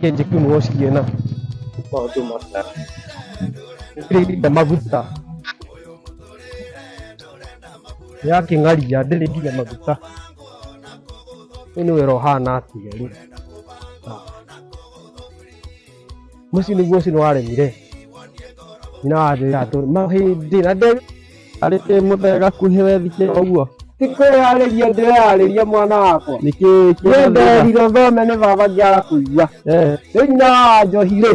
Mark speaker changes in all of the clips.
Speaker 1: Njĩkĩ na maũndũ matarĩ maguta yakĩng'aria ndĩrĩ nginya maguta. Ũyũ nĩ wĩra ũhana atĩa rĩu? Mũciĩ nĩguo ũcio nĩwaremire nyina wanjĩra atĩ mahĩndĩ na ndĩ
Speaker 2: Arĩ mũthee gakuhĩ wethikĩ ũguo.
Speaker 1: Ti kwĩyarĩria ndĩreyarĩria mwana wakwa.
Speaker 2: Nĩkĩ?
Speaker 1: Niĩ nderirwo thome nĩ baba ngĩaga kũigua. Rĩu nyina wa njohi rĩ,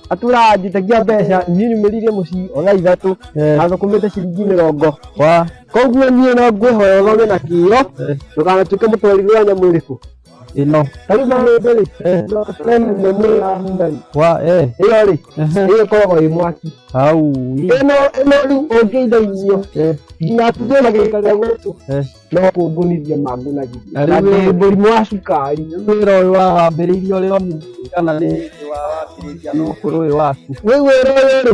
Speaker 1: atũraga anjĩtagia mbeca, niĩ nyumĩrire mũciĩ o thaa 3 na thũkũmĩte ciringi 20.
Speaker 2: Wa.
Speaker 1: Koguo niĩ no ngwĩhoya ũthome na kĩo, ndũkanatuĩke mũtwarithia wa nyamũ ĩrĩkũ.
Speaker 2: Ĩno.
Speaker 1: Ta rĩu mahĩndĩ rĩ, no tũremwe
Speaker 2: Wa eh.
Speaker 1: ĩyo rĩ, ĩyo ĩkoragwo ĩ mwaki.
Speaker 2: Hau.
Speaker 1: Ĩno rĩu ũngĩithainio nginya atumia magĩikaria gũkũ, no kũngũnithia mangũnagithia.
Speaker 2: Na
Speaker 1: Na
Speaker 2: rĩu
Speaker 1: ndĩ mũrimũ wa cukari.
Speaker 2: Wĩra ũyũ wa wambĩrĩirie ũrĩ o mũnini kana nĩ hĩndĩ wa wambĩrĩria na ũkũrũ ũyũ waku?
Speaker 1: Rĩu wĩra ũyũ rĩ,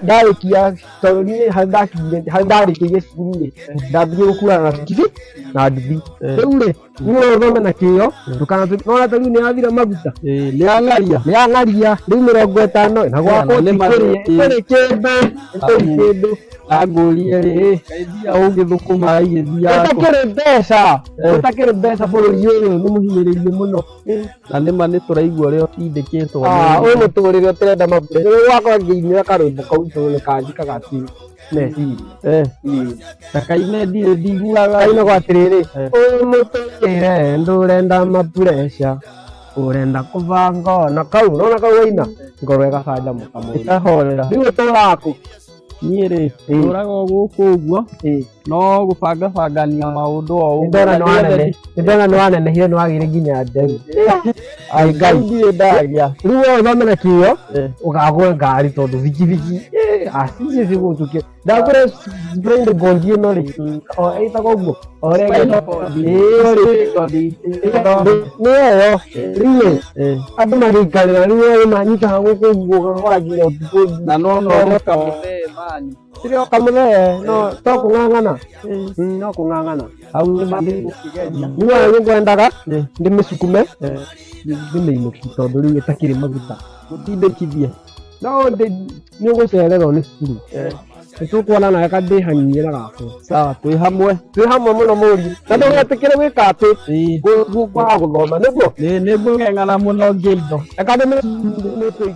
Speaker 1: ndarĩkia tondũ niĩ harĩa ndakinyire, harĩa ndarĩkĩire cukuru rĩ, ndambirie gũkuana na bikibiki na nduthi. Rĩu rĩ, niĩ no ũthome na kĩo, ndũkanatuĩke, nĩwona ta rĩu nĩ yathira maguta.
Speaker 2: Ĩĩ, nĩ yang'aria.
Speaker 1: Nĩ yang'aria, rĩu 50, na gwakwa
Speaker 2: Nĩ ma-
Speaker 1: gũtikĩrĩ gũtirĩ kĩndũ, gũtirĩ kĩndũ.
Speaker 2: Angũrie rĩ, kaĩ mbia ũngĩthũkũma igĩthiaga kũ?
Speaker 1: Gũtakĩrĩ mbeca, gũtakĩrĩ mbeca bũrũri ũyũ nĩ mũhinyĩrĩrie mũno.
Speaker 2: Na nĩma nĩ tũraigua ũrĩa ũtindĩkĩtwo nĩ-
Speaker 1: Ah, ũyũ mũtũrĩre ũtĩrenda mabuku. Rĩu wakwa ngĩinĩra karwĩmbo kau tondũ nĩ kanjikaga atĩ meciria.
Speaker 2: Ta kaine ndirĩ ndiguaga.
Speaker 1: Kainagwo atĩrĩrĩ, ũyũ mũtũrĩre ndũrenda mapureca, ũrenda kũbanga na kau, nona kau waina, ngoro ĩgacanjamũka mũno.
Speaker 2: Ĩkahorera.
Speaker 1: Rĩu ũtũraga kũ?
Speaker 2: Niĩ rĩ, ndũraga o gũkũ ũguo, no gũbangabangania maũndũ o ũguo.
Speaker 1: Nĩndona nĩ wanenehire nĩ wagĩire nginya nderu. Ai Ngai.
Speaker 2: Ndirĩ ndagĩa.
Speaker 1: Rĩu we ũthome na kĩo, ũkagũra ngari tondũ bikibiki, acicio cigũtũkia. Ndagũra blind gondi ĩno rĩ, o ĩtagwo ũguo, o ũrĩa ĩyo rĩ, nĩ ĩyo rĩu rĩ, andũ magĩikarĩra rĩu we manyitaga gũkũ ũguo ũgakora nginya ũtukũ.
Speaker 2: Na no no kamũthee mani.
Speaker 1: Tũrĩ kamũthee, no to kũng'ang'ana. No kũng'ang'ana.
Speaker 2: Hau nĩ ma nĩngũkĩgeria.
Speaker 1: Niĩ ona nĩngwendaga ndĩmĩcukume ndĩmĩinũkie tondũ rĩu ĩtakĩrĩ maguta.
Speaker 2: Gũtindĩkithie.
Speaker 1: No nĩ ũgũcererwo nĩ cukuru. Nĩ tũkuona nawe kandĩhanyinyĩra gakwa.
Speaker 2: Sawa, twĩ hamwe.
Speaker 1: Twĩ hamwe mũno mũriũ. Na ndũgetĩkĩre gwĩka atĩ kwaga gũthoma nĩguo.
Speaker 2: Nĩ ngũng'eng'ana mũno ngĩindo.
Speaker 1: Reka ndĩmĩinũkie.